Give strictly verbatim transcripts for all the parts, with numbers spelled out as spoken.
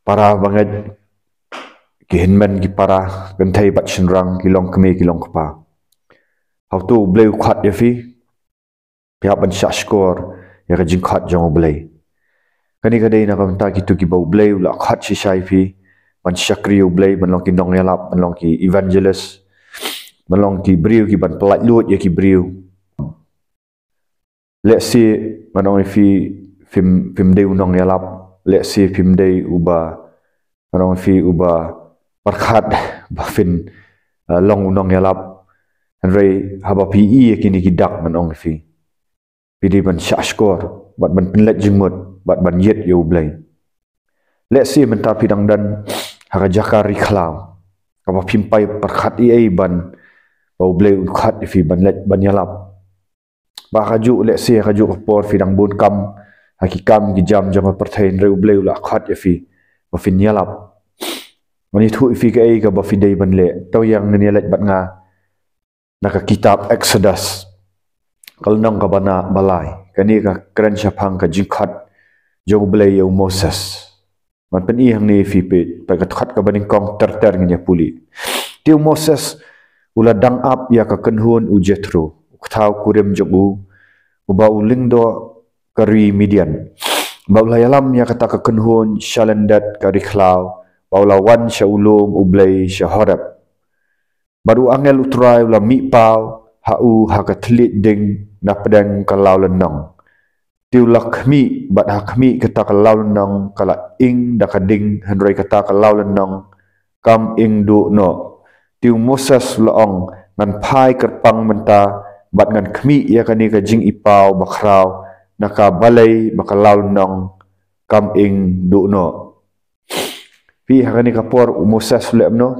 para bangeit, ki hynmen ki para, kynthei bad shynrang, ki longkmie ki longkpa. Hato U Blei u khot ïa phi? Phi hap ban shah shkor ïa ka jingkhot jong U Blei. Kane ka dei na ka bynta kito kiba U Blei u la khot shisha ïa phi ban shakri ïa U Blei, ban long ki nongïalap, ban long ki evangelist, ban long ki briew kiban pyllait luid ïa ki briew. Lehse ngan ong ïa phi, phim, phim dei u nongïalap, lehse phim dei uba, ngan ong ïa phi, uba pyrkhat ba phin, uh, long u nongïalap. Hynrei haba phi ïohi ïa kine ki dak, ngan ong ïa phi, phi dei ban shah shkor bad ban pynleit jingmut bad ban ïeit ïa U Blei. Lehse mynta phi dang don ha ka jaka ri khlaw kaba phim pat pyrkhat ei ei ban, ba U Blei un khot ïa phi ban leit ban ïalap. Ba kajuh, lehse kajuh ka por phi dang bun kam ha ki kam ki jam jong ka pyrthei, hynrei U Blei u la khot ïa phi ba phin ïalap. Ngan ïathuh ïa phi kaei kaba phi dei ban leh. To ïa ngin ïa leit bad nga na ka kitab Exodus, ka lynnong kaba na, ba lai. Kane ka kren shaphang ka jingkhot jong U Blei ïa u Moses. Ngan pyni hangne ïa phi, peit, peit ka dkhot kaba nyngkong ter ter, ngin ïa pule. Te u Moses u la dang ap ïa ka kynhun u Jethro, u kthaw kurim jong u, uba u lyngdoh ka ri Midian, ba u la ïalam ïa kata ka kynhun sha lyndet ka ri khlaw, ba u la wan sha u lum U Blei sha Horeb. Bad u angel U Trai u la mih paw ha u ha ka thylliej ding na pdeng ka law lynnong. Te u la khmih, bad ha khmih kata ka law lynnong ka la ing da ka ding, hynrei kata ka law lynnong kam ing duh noh. Te u Moses u la ong, ngan phai kyrpang mynta bad ngan khmih ïa kane ka jingipaw bakhraw na ka balei ba ka law lynnong kam ing duh noh. Peit, ha kane ka por u Moses u leh kumno?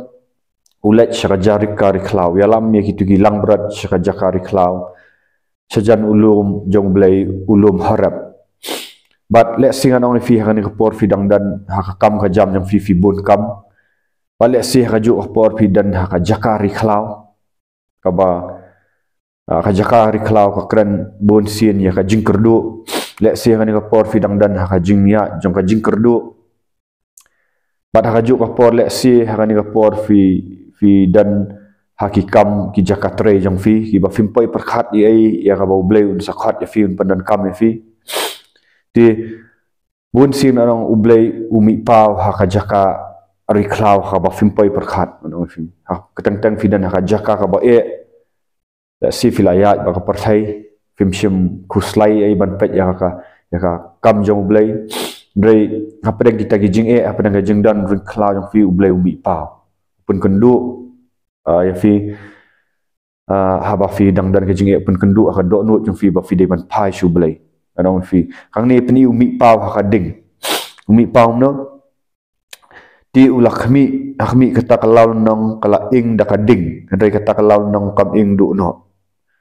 U leit sha ka jaka ri khlaw, ïalam ïa kito ki langbrot sha ka jaka ri khlaw, shajan u lum jong U Blei, u lum Horeb. Bad lehse ngan ong ïa phi, ha kane ka por phi dang don ha ka kam ka jam jong phi, phi bun kam. Bad lehse ha kajuh ka por phi don ha ka jaka ri khlaw kaba, ah, ka jaka ri khlaw ka kren bun sien ïa ka jingkyrduh. Lehse ha kane ka por phi dang don ha ka jingïaid jong ka jingkyrduh. Bad ha kajuh ka por, lehse ha kane ka por phi, phi don ha ki kam, ki jaka trei jong phi kiba phim pat pyrkhat ei ei ïa kaba U Blei un sa khot ïa phi, un pyndonkam ïa phi. Te bun sien, ngan ong, U Blei u mih paw ha ka jaka ri khlaw kaba phim pat pyrkhat, ngan ong ïa phi. Ha, ka teng teng phi don ha ka jaka kaba eh, lehse phi la ïaid bad ka pyrthei, phim shym khuslai ei ei ban peit ïa ka, ïa ka kam jong U Blei. Hynrei hapdeng kita ki jingeh, hapdeng ka jingdon ri khlaw jong phi, U Blei u mih paw, pynkynduh, ah, ïa phi, ah, haba phi dang don ka jingeh, pynkynduh ha ka dohnud jong phi ba phi dei ban phai sha U Blei. Ngan ong ïa phi, hangne peit, u mih paw ha ka ding. U mih paw kumno? Te u la khmih, ha khmih kata ka law lynnong ka la ing da ka ding, hynrei kata ka law lynnong kam ing duh noh.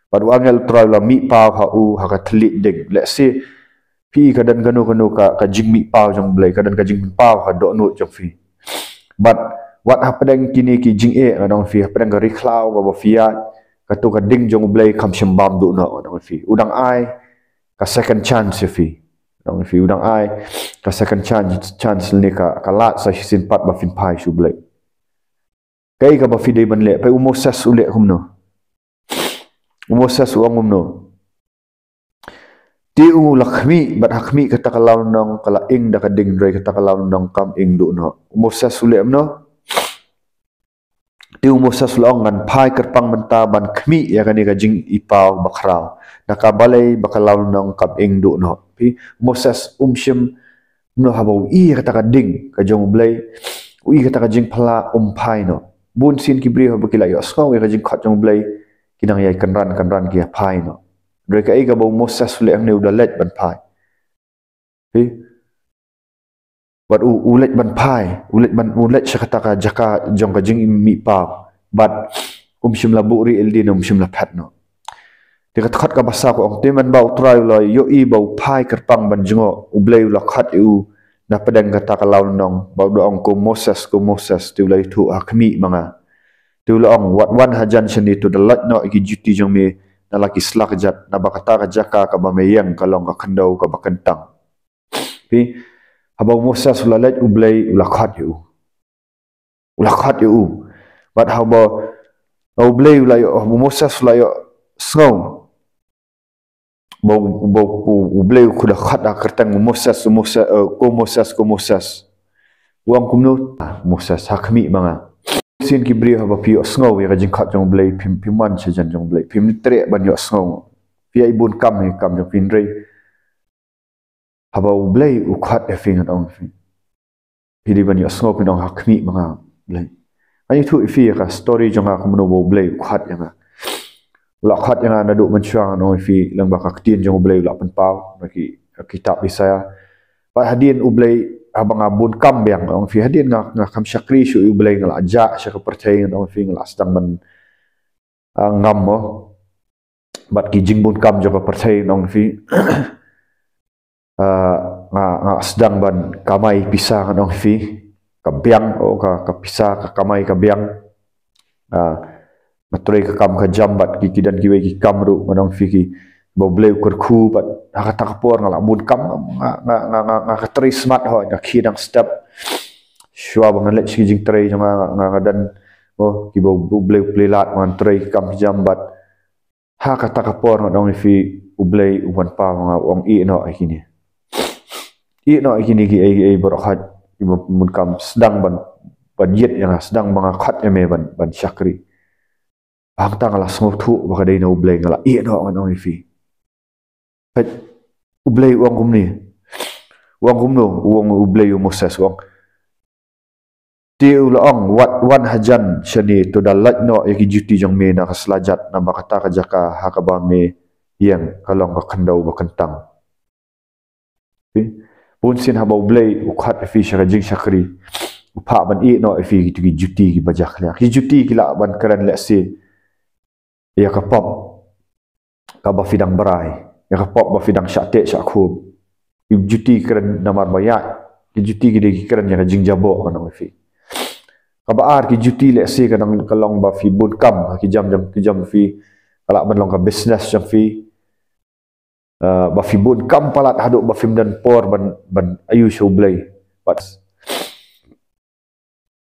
Bad u angel U Trai u la mih paw ha u ha ka thylliej ding. Lehse phi, ka don kano kano ka, ka jingmih paw jong U Blei, ka don ka jingmih paw ha ka dohnud jong phi. Bad wat hapdeng kine ki jingeh, ngan ong ïa phi, hapdeng ka ri khlaw kaba phi ïaid, kato ka ding jong U Blei kam shym bam duh noh, ngan ong ïa phi. U dang ai ka second chance ïa phi. Ngan ong ïa phi, u dang ai ka second chance, chance lane ka, ka lad sa shisien pat ba phin phai sha U Blei. Kaei kaba phi dei ban leh? Peit, u Moses u leh kumno? U Moses u ong kumno? Te u la khmih, bad ha khmih kata ka law lynnong ka la ing da ka ding, hynrei kata ka law lynnong kam ing duh noh. U Moses u leh kumno? Te u Moses u la ong, ngan phai kyrpang mynta ban khmih ïa kane ka jingipaw bakhraw na ka balei ba ka law lynnong kam ing duh noh. Peit, u Moses um shym, kumno, haba u i ïa kata ka ding ka jong U Blei, u i ïa kata ka jingphla, um phai noh. Bun sien ki briew haba ki la ïohsngew ïa ka jingkhot jong U Blei, ki nang ïai kynran kynran, ki ïa phai noh. Hynrei kaei kaba u Moses u leh hangne? U da leit ban phai. Peit? Bad u, u leit ban phai, u leit ban, u leit sha kata ka jaka jong ka jingmih paw. Bad um shym la buhrieh ei ei, um shym la phet noh. Te ka dkhot kaba saw ka ong, te mynba U Trai u la ïohi ba u phai kyrpang ban jngoh, U Blei u la khot ïa u na pdeng kata ka law lynnong, bad u da ong, ko Moses, ko Moses. Te u la ïathuh, ha khmih ma nga. Te u la ong, wat wan hajan shane, to da lait noh ïa ki juti jong me na la ki sla kjat, naba kata ka jaka kaba me ïeng ka long ka khyndew kaba kyntang. Peit, Haba u Moses u la leit, U Blei u la khot ïa u. U la khot ïa u. Bad haba U Blei u la ïoh, haba u Moses u la ïohsngew ba u, ba u, U Blei u khot, da khot ha kyrteng u Moses, u Moses, eh, ko Moses, ko Moses. U ong kumno? Ah, Moses, ha khmih ma nga. Shisien ki briew, haba phi ïohsngew ïa ka jingkhot jong U Blei, phim, phim wan shajan jong U Blei, phim treh ban ïohsngew. Phi ïai bun kam ïa ki kam jong phi, hynrei haba U Blei u khot ïa phi, ngan ong ïa phi, phi dei ban ïohsngew, phin ong, ha khmih ma nga, Blei. Ngan ïathuh ïa phi ïa ka story jong nga, kumno ba U Blei u khot ïa nga. U la khot ïa nga naduh mynshuwa, ngan ong ïa phi, lyngba ka ktien jong U Blei u la pynpaw na ki, ka kitab Isaïah. Bad hadien U Blei, haba nga bun kam biang, ngan ong ïa phi, hadien nga, nga kham shakri shuh ïa U Blei, nga la jah sha ka pyrthei, ngan ong ïa phi, nga la sdang ban, ah, ngam mo bad ki jingbun kam jong ka pyrthei, ngan ong ïa phi. Ah, nga, nga sdang ban kamai pisa, ngan ong ïa phi. Ka biang, oh, ka, ka pisa, ka kamai ka biang. Ah, nga trei ka kam ka jam bad ki, ki don kiwei ki kam ruh, ngan ong ïa phi, kiba U Blei u kyrkhu, bad ha kata ka por nga la bun kam, nga, nga, nga, nga, nga ka trei smat hooid, nga khie dang step. Shuwa ba ngan leit sha ki jingtrei jong nga, nga, nga don, oh, kiba U Blei u plie lad, ngan trei ka kam ka jam bad ha kata ka por, ngan ong ïa phi, U Blei u pynpaw ha nga, u ong, ïeh noh ïa kine. Ïeh noh ïa kine kiei kiei baroh, hooid, kiba bun kam, sdang ban, ban ïeit ïa nga, sdang ba nga khot ïa me ban, ban shakri. Hangta nga la sngewthuh ba ka dei na U Blei, nga la ïeh noh, ngan ong ïa phi. Peit, U Blei u ong kumne. U ong kumno, u ong U Blei ïa u Moses, u ong, te u la ong, wat wan hajan shane, to da lait noh ïa ki juti jong me na ka slajat, naba kata ka jaka ha kaba me ïeng ka long ka khyndew ba kyntang. Phi, bunsien haba U Blei u khot ïa phi sha ka jingshakri, u phah ban ïeh noh ïa phi kito ki juti kiba jakhlia. Ki juti ki lah ban kren lehse ïa ka pop kaba phi dang brai, ïa ka pop ba phi dang shah teh shah khum. Ki juti ki kren namar ba ïaid. Ki juti ki dei ki kren ïa ka jingjaboh, ngan ong ïa phi. Kaba ar, ki juti lehse ka dang, ka long ba phi bun kam ha ki jam jong, ki jam phi, ka lah ban long ka business jong phi. Ah, ba phi bun kam palat haduh ba phim don por ban, ban ïohi sha U Blei. Bad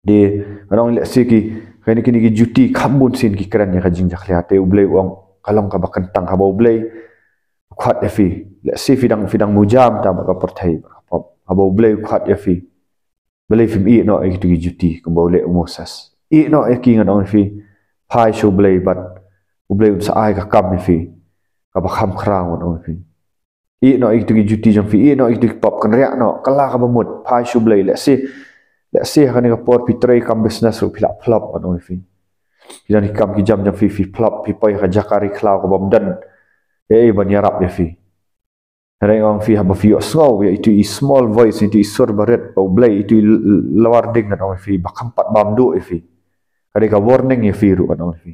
te, ngan ong, lehse ki, kine, kine ki juti kham bun sien ki kren ïa ka jingjakhlia, te U Blei u ong ka long kaba kyntang. Haba U Blei u khot ïa phi, lehse phi dang, phi dang mujam tam ha ka pyrthei, haba U Blei u khot ïa phi, balei phim ïeh noh ïa kito ki juti kumba u leh u Moses? Ïeh noh ïa ki, ngan ong ïa phi, phai sha U Blei bad U Blei un sa ai ka kam ïa phi kaba kham khraw, ngan ong ïa phi. Ïeh noh ïa kito ki juti jong phi, ïeh noh ïa kito ki pop, kynriah noh, kylla kaba mut, phai sha U Blei. Lehse, lehse ha kane ka por phi trei kam business ruh phi lah flop, ngan ong ïa phi. Phi don ki kam ki jam jong phi, phi flop, phi poi ha ka jaka ri khlaw kabym don ei ei ban ïarap ïa phi. Hynrei ngan ong ïa phi, haba phi ïohsngew ïa itu i small voice, itu i sur barit ba U Blei, itu i l-, l-, warning, ngan ong ïa phi, ba kham pat bam duh ïa phi. Ka dei ka warning ïa phi ruh, ngan ong ïa phi,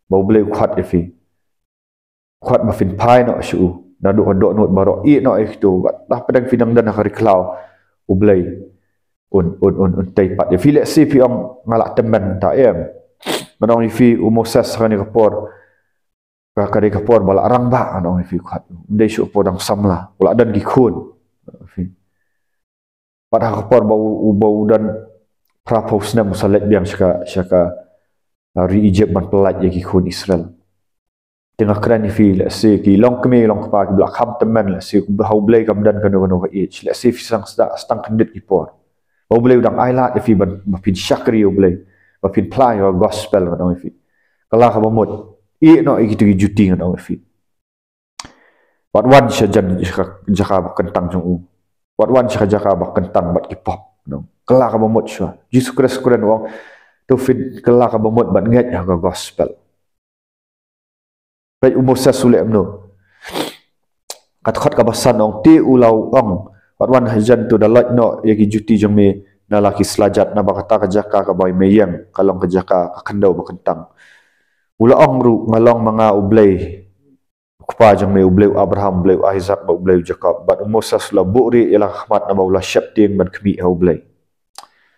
ba U Blei u khot ïa phi. Khot ba phin phai noh sha u naduh ka dohnud baroh, ïeh noh ïa kito. Wat la pdeng phi dang don ha ka ri khlaw, U Blei un, un, un, un tei pat ïa phi. Lehse phi ong, nga lah tymmen ta em. Ngan ong ïa phi, u Moses ha kane ka por, ka, ka dei ka por ba la rangbah, ngan ong ïa phi, khot. Ym dei shuh por dang samla, u la don ki khun. Bad ha ka por ba u, u, ba u don phra phew snem u sa leit biang sha ka, sha ka, ah, ri Egypt ban pyllait ïa ki khun Israel. Te nga kren ïa phi, lehse ki longkmie longkpa kiba la kham tymmen, lehse ha U Blei kam don kano kano ka age. Lehse phi sdang, sdang, sdang kyndit ki por ba U Blei u dang ailad ïa phi ban, ba phin shakri ïa U Blei, ba phin phla ïa ka gospel, ngan ong ïa phi. Kylla kaba mut, ïeh noh ïa kito ki juti, ngan ong ïa phi. Wat wan sha jan, sha ka jaka ba kyntang jong u. Wat wan sha ka jaka ba kyntang bad ki pop, ngan ong. Kylla kaba mut shuwa. Jisu Khrist u kren, u ong, to phin kylla kaba mut bad ngeit ha ka gospel. Peit u Moses u leh kumno. Ka dkhot kaba san u ong, te u la ong, wat wan hajan, to da lait noh ïa ki juti jong me na la ki slajat, naba kata ka jaka kaba me ïeng ka long ka jaka ka khyndew ba kyntang. U la ong ruh, nga long ma nga U Blei, U Kpa jong me, U Blei u Abraham, U Blei u Isaac bad U Blei u Jakob. Bad u Moses u la buhrieh ïa la ka khmat naba u la sheptieng ban khmih ha U Blei.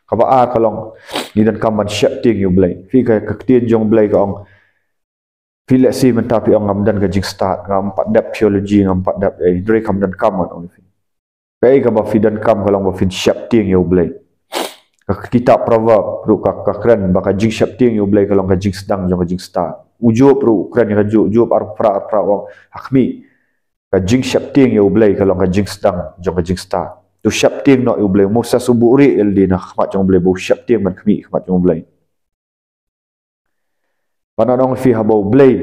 Kaba ar ka long, ngi donkam ban sheptieng ïa U Blei. Phi, ka, ka ktien jong U Blei ka ong, phi lehse mynta phi ong, ngam don ka jingstad, ngam pat dep theology, ngam pat dep, eh, hynrei kam donkam, ngan ong ïa phi. Kaei kaba phi donkam ka long ba phin sheptieng ïa U Blei. Ka kitab Proverb ruh ka, ka kren ba ka jingsheptieng ïa U Blei ka long ka jingsdang jong ka jingstad. U Job ruh u kren ïa ka Job, Job arphew phra, arphew phra u ong, ha khmih, ka jingsheptieng ïa U Blei ka long ka jingsdang jong ka jingstad. To sheptieng noh ïa U Blei. Moses u buhrieh ïalade na khmat jong U Blei, ba u sheptieng ban khmih ha khmat jong U Blei. Bad ngan ong ïa phi, haba U Blei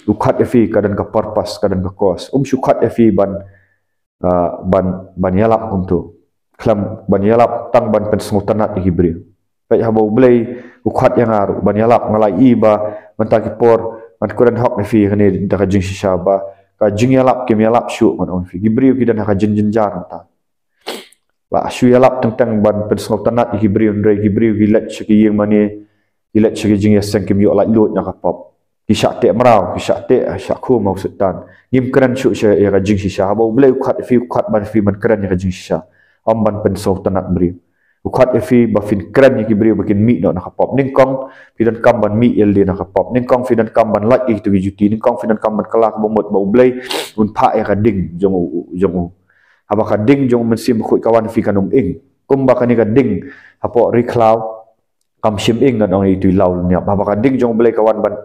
u khot ïa phi, ka don ka purpose, ka don ka cause. Um shu khot ïa phi ban, ah, ban, ban ïalap kumto. Khlem ban ïalap tang ban pynsngewtynnat ïa ki briew. Peit, haba U Blei u khot ïa nga ruh ban ïalap, nga la ïohi ba mynta ki por ngan kren hok ïa phi kane da ka jingshisha ba ka jingïalap kim ïalap shuh, ngan ong ïa phi. Ki briew ki don ha ka jingjynjar mynta. La shu ïalap teng teng ban pynsngewtynnat ïa ki briew, hynrei ki briew ki leit sha ki ïingmane, ki leit sha ki jingïaseng, kim ïoh laitluid na ka pop. Ki shah teh mraw, ki shah teh, shah khum ha u Soitan. Ngim kren shuh sha ïa ka jingshisha. Haba U Blei u khot ïa phi, u khot ban phi ban kren ïa ka jingshisha, ym ban pynsngewtynnat briew. U khot ïa phi ba phin kren ïa ki briew ba kin mih noh na ka pop. Nyngkong phi donkam ban mih ïalade na ka pop. Nyngkong phi donkam ban lait ïa kito ki juti. Nyngkong phi donkam ban kylla kaba mut ba U Blei un phah ïa ka ding jong u, jong u. Haba ka ding jong U Mynsiem Bakhuid ka wan ïa phi, kan ym ing. Kumba kane ka ding hapoh ri khlaw kam shym ing, ngan ong ïa itu i law lynñiap. Haba ka ding jong U Blei ka wan ban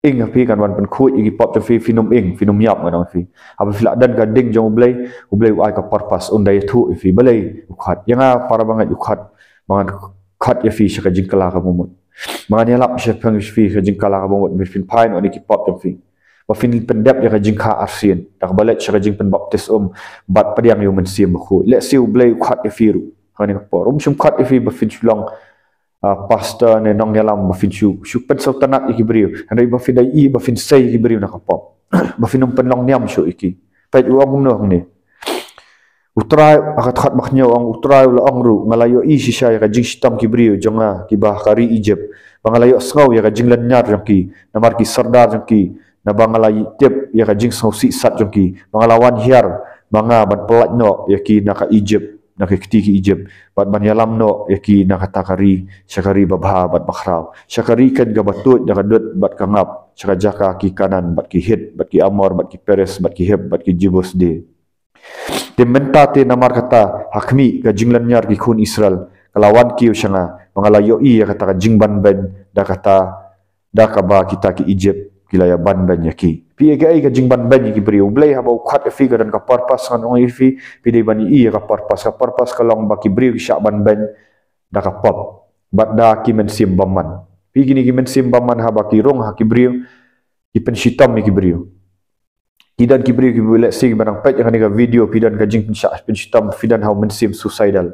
ing ha phi, kan wan pynkhuid ïa ki pop jong phi, phin ym ing, phin ym ïap, ngan ong ïa phi. Haba phi la don ka ding jong U Blei, U Blei u ai ka purpose, un da ïathuh ïa phi. Balei u khot ïa nga? Para bangeit, u khot ba ngan khot ïa phi sha ka jingkylla kaba mut. Ba ngan ïalap shaphang ïa phi sha ka jingkylla kaba mut, ba phin phai noh na ki pop jong phi. Ba phin pyndep ïa ka jingkha arsien da kaba leit sha ka jingpynbaptis um bad pdiang ïa U Mynsiem Bakhuid. Lehse U Blei u khot ïa phi ruh ha kane ka por. Um shym khot ïa phi ba phin shu long, ah, pastor ne nongïalam ba phin shu, shu pynsngewtynnat ïa ki briew, hynrei ba phin da ïohi ba phin sei ïa ki briew na ka pop. Ba phin ym pynlong niam shuh ïa ki. Peit, u ong kumno hangne. U Trai, ha ka dkhot ba hynñiew, u ong, U Trai u la ong ruh, nga la ïohi shisha ïa ka jingshitom ki briew jong nga kiba ha ka ri Ijipt, ba nga la ïohsngew ïa ka jinglynñiar jong ki namar ki sordar jong ki, naba nga la tip ïa ka jingsngewsih sat jong ki, ba nga la wan hiar ma nga ban pyllait noh ïa ki na ka Ijipt, na ka kti ki Ijipt, bad ban ïalam noh ïa ki na kata ka ri, sha ka ri babha bad bakhraw, sha ka ri keiñ kaba tuid da ka dud bad ka ngap, sha ka jaka ki Kanaan bad ki Hit bad ki Amor bad ki Periz bad ki Hiv bad ki Jebus de. Te mynta te, namar kata, ha khmih, ka jinglynñiar ki khun Israel ka la wan kiew sha nga, ba nga la ïohi ïa kata ka jingbanbeiñ da kata, da kaba kita ki Ijipt ki la ïa banbeiñ ïa ki. Phi ïohi kaei ka jingbanbeiñ ïa ki briew? U Blei haba u khot ïa phi, ka don ka purpose, ngan ong ïa phi. Phi dei ban ïohi ïa ka purpose. Ka purpose ka long ba ki briew ki shah banbeiñ da ka pop bad da ki mynsiem bymman. Phi, kine ki mynsiem bymman haba ki rung ha ki briew, ki pynshitom ïa ki briew. Ki don ki briew kiba, lehse, kiba nang peit ïa kane ka video, phi don ka jingpynshah pynshitom, phi don ha u mynsiem suicidal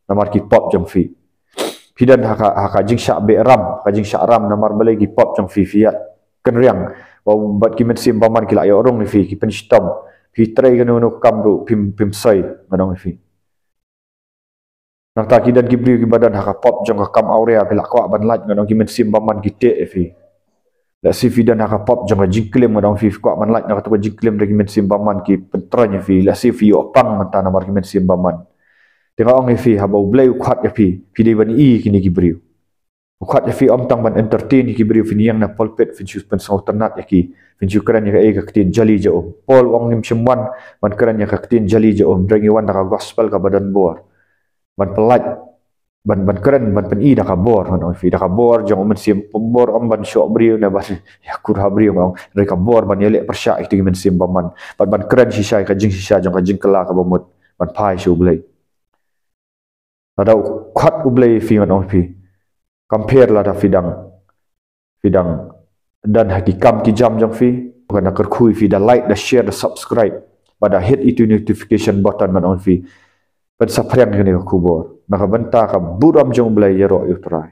namar ki pop jong phi. Phi don ha ka, ha ka jingshah beh ram, ka jingshah ram namar balei? Ki pop jong phi. Phi ïa kynriang ba bad ki mynsiem bymman ki la ïoh rung ïa phi, ki pynshitom. Phi trei kano kano ka kam ruh phim, phim soi, ngan ong ïa phi. Nangta ki don ki briew kiba don ha ka pop jong ka kam awria, phi la kwah ban lait, ngan ong, ki mynsiem bymman ki teh ïa phi. Lehse phi don ha ka pop jong ka jingklim, ngan ong ïa phi, phi kwah ban lait na kato ka jingklim, hynrei ki mynsiem bymman ki pyntroiñ ïa phi. Lehse phi ïoh pang mynta namar ki mynsiem bymman. Te nga ong ïa phi, haba U Blei u khot ïa phi, phi dei ban ïohi ïa kine ki briew. U khot ïa phi ym tang ban entertain ïa ki briew, phin ïeng na pulpit, phin shu pynsngewtynnat ïa ki, phin shu kren ïa kaei? Ka ktien jali ja um. Paul u ong, ngim shym wan ban kren ïa ka ktien jali ja um, hynrei ngi wan da ka gospel kaba don bor ban pyllait, ban, ban kren, ban pyni da ka bor, ngan ong ïa phi, da ka bor jong u Mynsiem, bor ym ban shoh briew ne ban ïakur ha briew, ngan ong, hynrei ka bor ban ïaleh pyrshah ïa kito ki mynsiem bymman bad ban kren shisha ïa ka jingshisha jong ka jingkylla kaba mut ban phai sha U Blei. Lada u khot U Blei ïa phi, ngan ong ïa phi, compare lada phi dang, phi dang don ha ki kam ki jam jong phi, kan da kyrkhu ïa phi da like, da share, da subscribe bad da hit ïa itu i notification button, ngan ong ïa phi. Pynsaphriang ïa kane ka khubor na ka bynta ka burom jong U Blei. Ïaroh ïa U Trai.